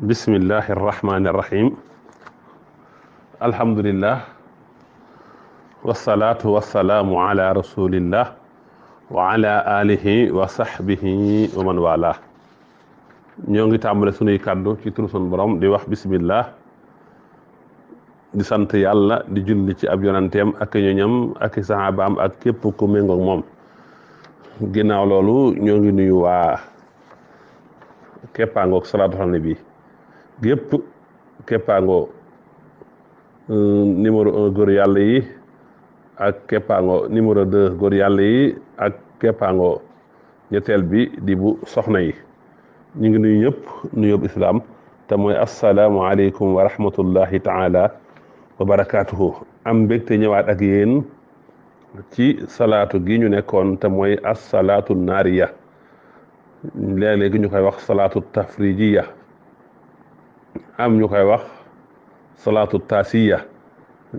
bismillahi irrahmani irrahim alhamdulillah wasalaatu wasalaamu ala rasulillah wa ala alihi wa sahbihi wa man wala ñoo ngi tàmbale sunuy kàddu ci turu sunu borom di wax bismillah di sant yàlla di julli ci ab yonanteem ak ñoñam ak sahabaam ak képp ku méngoog moom ginnaaw loolu ñoo ngi nuyu waa keppaangoog salaatu ala nabi gépp keppaango numéro 1 góor yàlla yi ak keppaango numéro 2 góor yàlla yi ak keppaango ñetteel bi di bu soxna yi ñu ngi nuyu ñëpp nuyób islaam te mooy assalaamu aleykum wa rahmatullahi taala wa barakaatuhu am mbégte ñëwaat ak yéen ci salaatu gi ñu nekkoon te mooy assalaatu naariya léeg-léegi ñu koy wax salaatu tafrijiya am ñu koy wax salaatu taasiya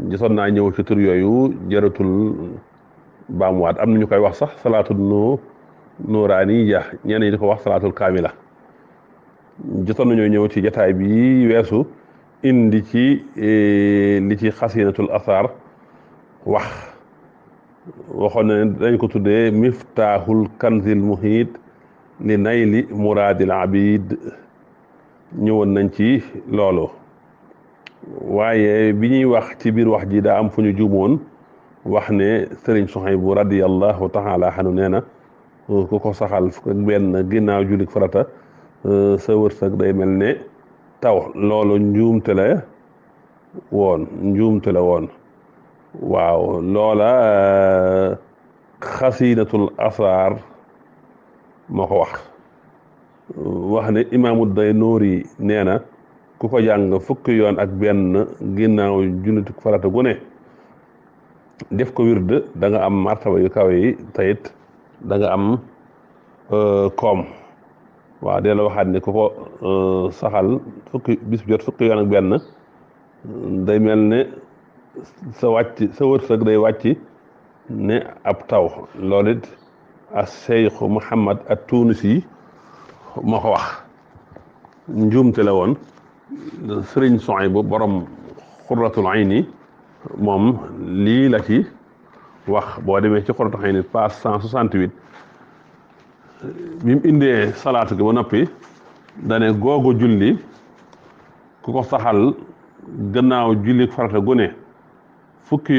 gisoon naa ñëw ci tur yooyu jëratul baamuwaat am na ñu koy wax sax salaatu nuuraaniya ñenn ñi di ko wax salaatul kaamila jotoon nañoo ñëw ci jataay bi weesu indi ci li ci xasinatul asaar waxoon na ne dañ ko tuddee miftaaxul kanzil muhiit li nayli muraadil abid ñëwoon nañ ci loolu waaye bi ñuy wax ci biir wax ji daa am fu ñu juumoon wax ne sëriñ Suhaybu radiyallahu taala anhu nee na ku ko saxal fukk ak benn ginnaaw jullik farata sa wërsëg day mel ne taw loolu njuumte la woon waaw loola xasinatul asaar moo ko wax ne imaamu Daynoori nee na ku ko jàng fukki yoon ak benn ginnaaw jullit farata gu ne def ko wird da nga am martaba yu kawe yi tayit da nga am koom waaw dee la waxaat ne ku ko saxal bis jot fukki yoon ak benn day mel ne sa wërsëg day wàcc ne ab taw loolu it as Cheikh Muhammad at-Tunisi moo ko wax njuumte la woon sëriñ Suhaybu borom Xurratul Ayni moom lii la ci wax boo demee ci Xurratul Ayni page 168 bi mu indee salaatu gi ba noppi dane googu julli ku ko saxal gannaaw julli farata gu ne fukki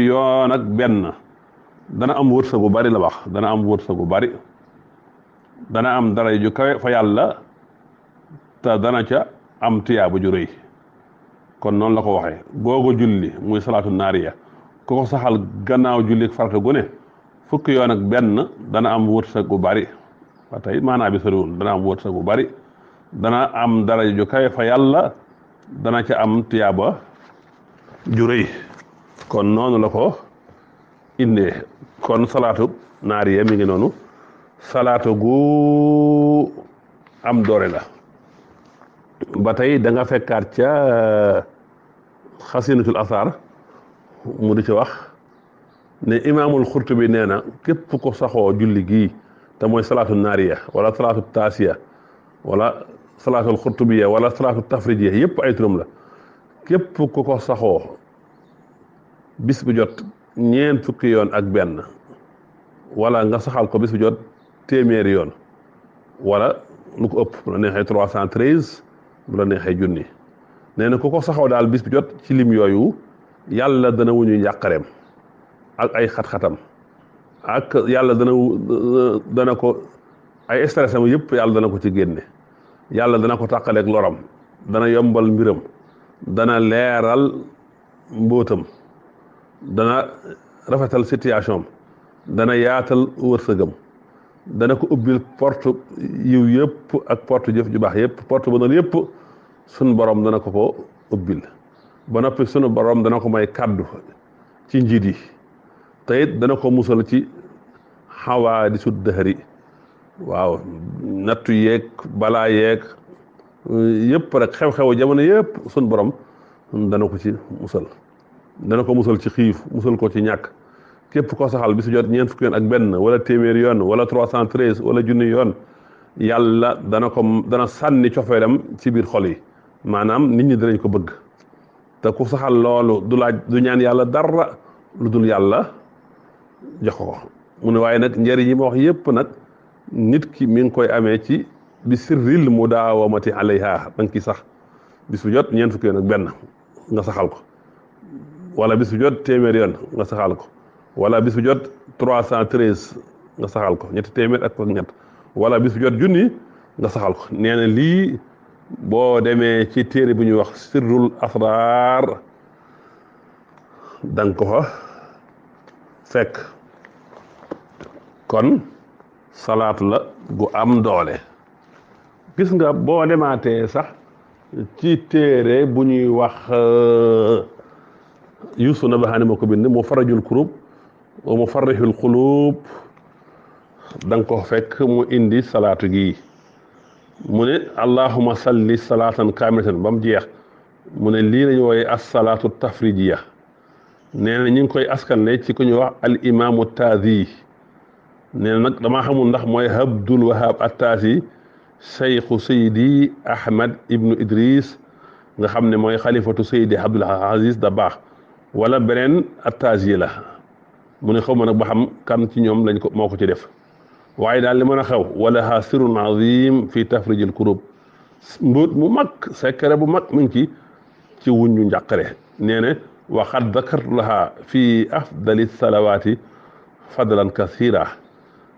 yoon ak benn dana am wërsëg bu bari la wax dana am wërsëg bu bari dana am dara ju kawe fa yàlla te dana ca am tiyaaba ju rëy kon noonu la ko waxee googu julli muy salaatu naariya ku ko saxal gannaaw julli farata gu ne fukki yoon ak benn dana am wërsëg bu bari ba tey maanaa bi soriwul dana am wërsëg bu bari dana am dara ju kawe fa yàlla dana ca am tiyaaba ju rëy kon noonu la ko indee kon salaatu naariya mi ngi noonu salaatu gu am doore la ba tey da nga fekkaat ca xasinatul asaar mu di ci wax ne imaamul Xurtubi nee na képp ko saxoo julli gii te mooy salaatu naariya wala salaatu taasiya wala salaatul xurtubiya wala salaatu tafrijiya yëpp ay turam la képp ku ko saxoo bis bu jot ñeent fukki yoon ak benn wala nga saxal ko bis bu jot téeméeri yoon wala lu ko ëpp bu la neexee 313 bu la neexee junni nee na ku ko saxoo daal bis bu jot ci lim yooyu yàlla dana wuñu njàqareem ak ay xat-xatam ak yàlla dana ko ay stress am yëpp yàlla dana ko ci génne yàlla dana ko tàqaleeg loram dana yombal mbiram dana leeral mbóotam dana rafetal situation dana yaatal wërsëgam dana ko ubbil porte yiw yëpp ak porte jëf ju baax yëpp porte ba noonu yëpp sunu borom dana ko ubbil ba noppi sunu borom dana ko may kàddu ci njiit yi te it dana ko musal ci xawaadisu dëhëri waaw nattu yeeg balaa yeeg yëpp rek xew-xewu jamono yëpp sunu borom dana ko ci musal dana ko musal ci xiif musal ko ci ñàkk képp ko saxal bi su jot ñeent fukki yoon ak benn wala téeméeri yoon wala 313 wala junni yoon yàlla dana sànni cofeelam ci biir xol yi maanaam nit ñi dinañ ko bëgg te ku saxal loolu du ñaan yàlla dara lu dul yàlla jox ko mu ne waaye nag njëriñ yi ma wax yépp nag nit ki mi ngi koy amee ci bi sirril mudaawamati alayha da nga ki sax bis bu jot ñeent fukki yoon ak benn nga saxal ko wala bis bu jot téeméer yoon nga saxal ko wala bis bu jot 313 nga saxal ko ñetti téeméer ak ñett wala bis bu jot junni nga saxal ko nee na lii boo demee ci téere bu ñuy wax sirrul asrar danga ko fa fekk kon salaatu la gu am doole gis nga boo demaatee sax ci téere bu ñuy wax Yuusuf Nabahaani moo ko bind mu farajul kurub wa mu farrixul xuluub danga ko fekk mu indi salaatu gi mu ne allahuma salli salaatan kaamilatan ba mu jeex mu ne lii lañu wooye as-salaatu tafrijiya nee na ñu ngi koy askanle ci ku ñuy wax al imaamu Taazi nee na nag damaa xamul ndax mooy Abdul Wahab at-Taazi cheikhu Seydi Ahmad ibnu Idris nga xam ne mooy xalifatu Seydi Abdul Aziz Dabakh wala beneen at-Taazi la mu ne xaw ma nag ba xam kan ci ñoom lañ ko moo ko ci def waaye daal li mën a xew wala ha sirrun azim fi tafrijil kurub mbóot mu mag secret bu mag mu ngi ci wuññu njàqare nee na wa qad dakartu laha fi afdali salawaati fadlan kasira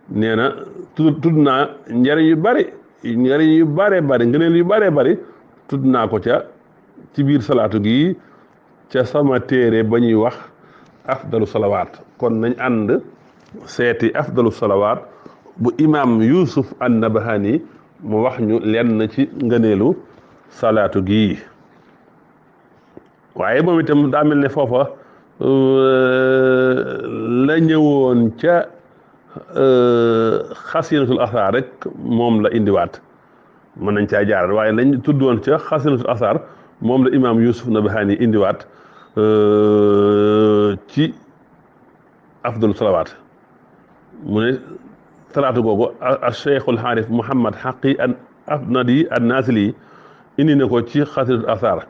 nee na tudd naa njëriñ yu bare bari ngëneel yu bare bari tudd naa ko ca ci biir salaatu gi ca sama téere ba ñuy wax afdalu salawaat kon nañ ànd seeti afdalu salawaat bu imam Yuusuf an-Nabahani mu wax ñu lenn ci ngëneelu salaatu gi waaye moom itam daa mel ne foofa la ñëwoon ca xasinatul asaar rek moom la indiwaat mën nañ caa jaaral waaye lañ tuddoon ca xasinatul asaar moom la imam Yuusuf Nabahani indiwaat ci afdalu salawaat mu ne salaatu googu a cheikhul xaarif Muhammad Xaqi an Afnadi an-Naasili indi na ko ci xasinatul asaar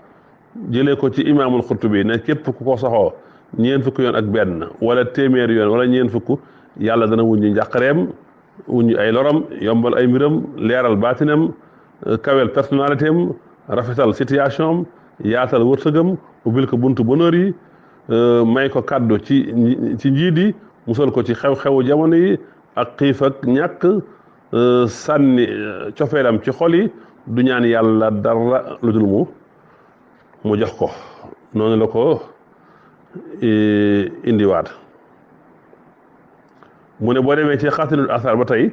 jëlee ko ci imaamul Xurtubi ne képp ku ko saxoo ñeent fukk yoon ak benn wala téeméeri yoon wala ñeent fukk yàlla dana wuññi njàqareem wuññi ay loram yombal ay mbiram leeral baatinam kawel personnalité am rafetal situation am yaatal wërsëgam ubbil ko buntu bonheur yi may ko kàddu ci njiit yi musal ko ci xew-xewu jamono yi ak xiif ak ñàkk sànni cofeelam ci xol yi du ñaan yàlla dara lu dul mu jox ko noonu la ko indiwaat mu ne boo demee ci xasinul asar ba tey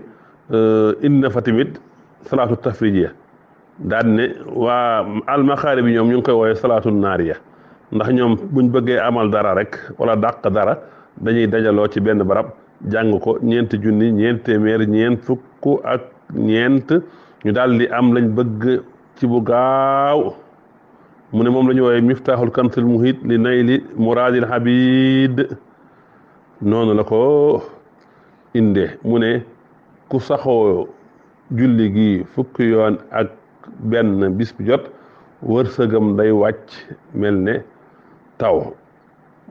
indi na fa tamit salaatu tafrijiya daan ne waa almaxaari bi ñoom ñu ngi koy woowe salaatu naariya ndax ñoom buñ bëggee amal dara rek wala dàq dara dañuy dajaloo ci benn barab jàng ko ñeenti junni ñeent téeméer ñeent fukk ak ñeent ñu daal di am lañ bëgg ci bu gaaw mu ne moom la ñu woowe miftaaxul kansil muhit li nayli muraadil habid noonu la ko inde mu ne ku saxoo julli gi fukki yoon ak benn bis bu jot wërsëgam day wàcc mel ne taw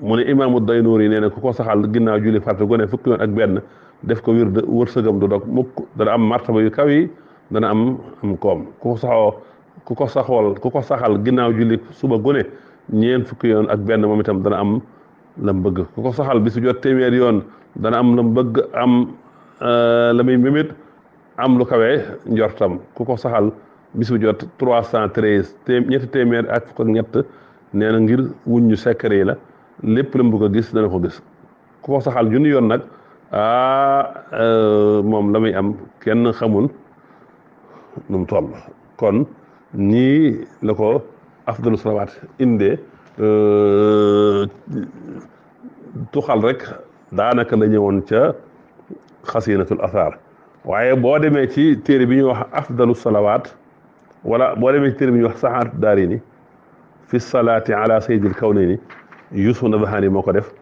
mu ne imaamu Daynuuri nee na ku ko saxal ginnaaw julli farata gone fukki yoon ak benn def ko wird wërsëgam du dog mukk dana am martaba yu kaw yi dana am koom ku ko saxal ginnaaw julli suba gone ñeent fukki yoon ak benn moom itam dana am lam bëgg ku ko saxal bis bu jot téeméer yoon dana am lam bëgg am la muy mimit am lu kawe njortam ku ko saxal bis bu jot 313 ñetti téeméer ak fukk ak ñett nee na ngir wuññu secret yi la lépp la mu bëgg a gis dana ko gis ku ko saxal junni yoon nag moom la muy am kenn xamul nu mu toll kon nii la ko afdalu salawaat indee tuxal rek daanaka la ñëwoon ca xasinatul asaar waaye boo demee ci téere bi ñuy wax afdalu salawaat wala boo demee ci téere bi ñuy wax saxaatu daarini fi salaati ala sayyidil kawnayni Yuusuf Nabahaani moo ko def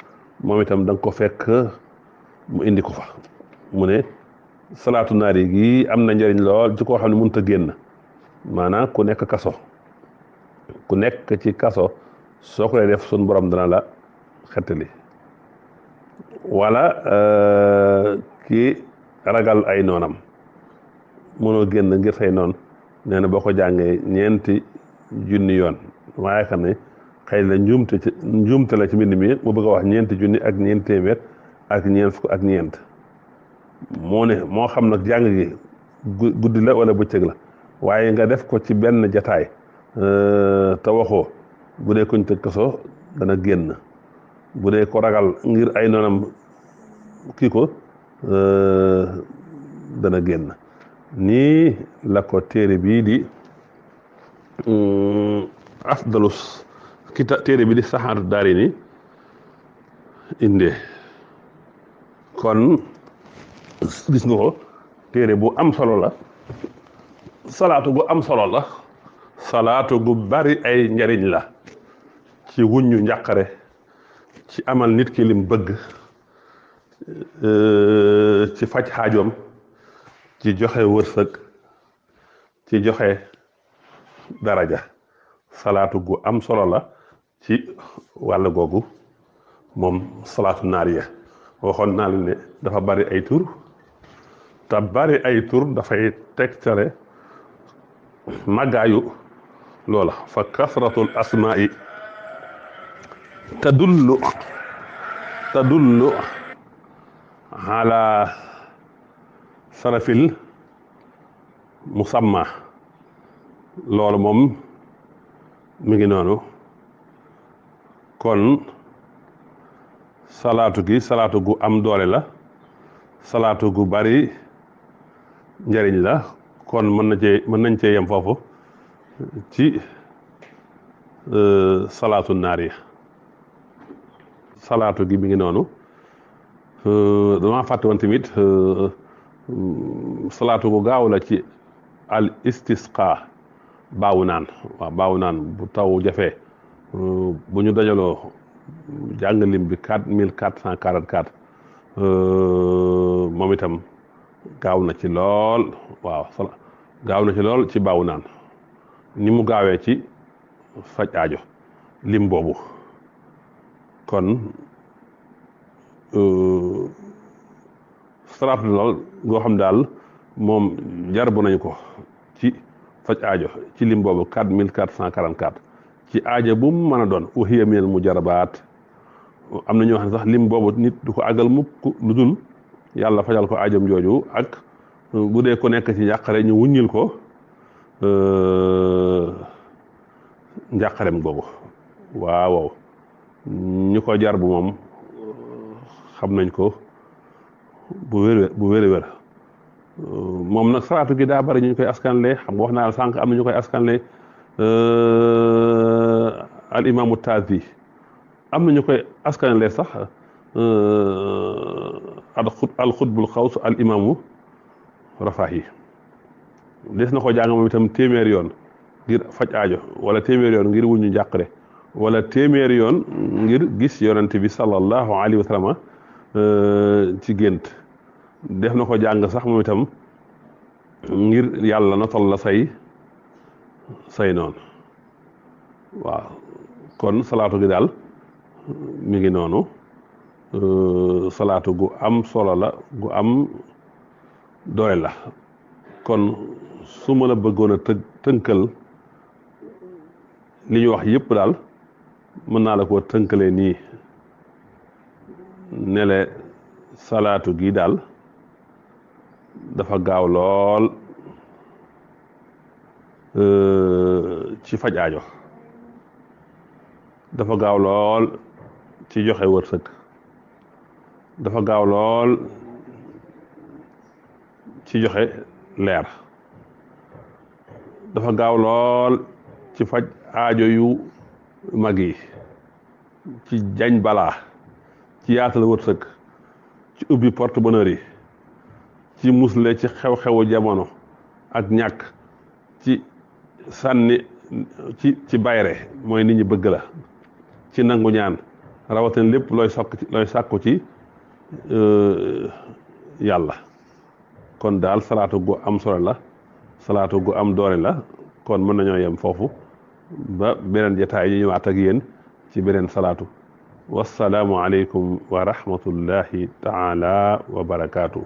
moom itam da nga ko fekk mu indi ko fa mu ne salaatu naari gi am na njëriñ lool ci koo xam ne mënut a génn maanaam ku nekk kaso ku nekk ci kaso soo koy def sun borom dana la xettali wala ki ragal ay noonam mënoo génn ngir say noon nee na boo ko jàngee ñeenti junni yoon waaye yaakaar ne xëy na njuumte la ci mbind mi mu bëgg a wax ñeenti junni ak ñeenti téeméer ak ñeent fukk ak ñeent moo ne moo xam nag jàng gi guddi la wala bëccëg la waaye nga def ko ci benn jataay te waxoo bu dee kuñ tëj kaso dana génn bu dee ko ragal ngir ay noonam kii ko dana génn nii la ko téere bii di afdalus téere bi di saxaatu daari ni indee kon gis nga ko téere bu am solo la salaatu gu am solo la salaatu gu bari ay njariñ la ci wuññu njàqare ci amal nit ki lim bëgg ci faj xaajoom ci joxe wërsëg ci joxe daraja salaatu gu am solo la ci wàll googu moom salaatu naariya waxoon naa la ne dafa bari ay tur te bari ay tur dafay tegtale màggaayu loola fa kasratul asmaa'i tadullu ala sarafil musamma loolu moom mi ngi noonu kon salaatu gu am doole la salaatu gu bari njariñ la kon mën nañ cee yem foofu ci salaatu naariya salaatu gi mi ngi noonu dama fàtte woon tamit salaatu gu gaaw la ci al istisqa baawu naan bu taw jafee bu ñu dajaloo jàng lim bi 4444 moom itam gaaw na ci lool gaaw na ci lool ci baawu naan ni mu gaawee ci faj aajo lim boobu kon salaatu lool goo xam daal moom jarbu nañu ko ci faj aajo ci lim boobu 4444 ci aajo bu mu mën a doon uhiya minal mujarabaat am na ñoo xam ne sax lim boobu nit du ko àggal mukk lu dul yàlla fajal ko aajam jooju ak bu dee ko nekk ci njàqare ñu wuññil ko njàqarem googu waaw ñu ko jar bu moom xam nañ ko bu wér moom nag salaatu gi daa bari ñu koy askanle xam nga wax naa la sànq am na ñu koy askanle al imaamu Taazi am na ñu koy askanle sax al xutbul xaws al imaamu Rafaahi des na ko jàng moom itam téeméer yoon ngir faj aajo wala téeméer yoon ngir wuñu njàqare wala téeméer yoon ngir gis yonent bi sallallahu alayhi wa sallam ci gént def na ko jàng sax moom itam ngir yàlla notal la say noonu waaw kon salaatu gi daal mi ngi noonu salaatu gu am solo la gu am doole la kon su ma la bëggoon a tënkal li ñu wax yëpp daal mën naa la ko tënkalee nii nele salaatu gi daal dafa gaaw lool ci faj aajo dafa gaaw lool ci joxe wërsëg dafa gaaw lool ci joxe leer dafa gaaw lool ci faj aajo yu mag yi ci jañ balaa ci yaatal wërsëg ci ubbi porte bonheur yi ci musle ci xew-xewu jamono ak ñàkk ci sànni ci bayre mooy nit ñi bëgg la ci nangu ñaan rawatina lépp looy sàkku ci yàlla kon daal salaatu gu am solo la salaatu gu am doole la kon mën nañoo yem foofu ba beneen jotaay ñu ñëwaat ak yéen ci beneen salaatu wassalaamu aleykum wa rahmatullahi taala wa barakaatu.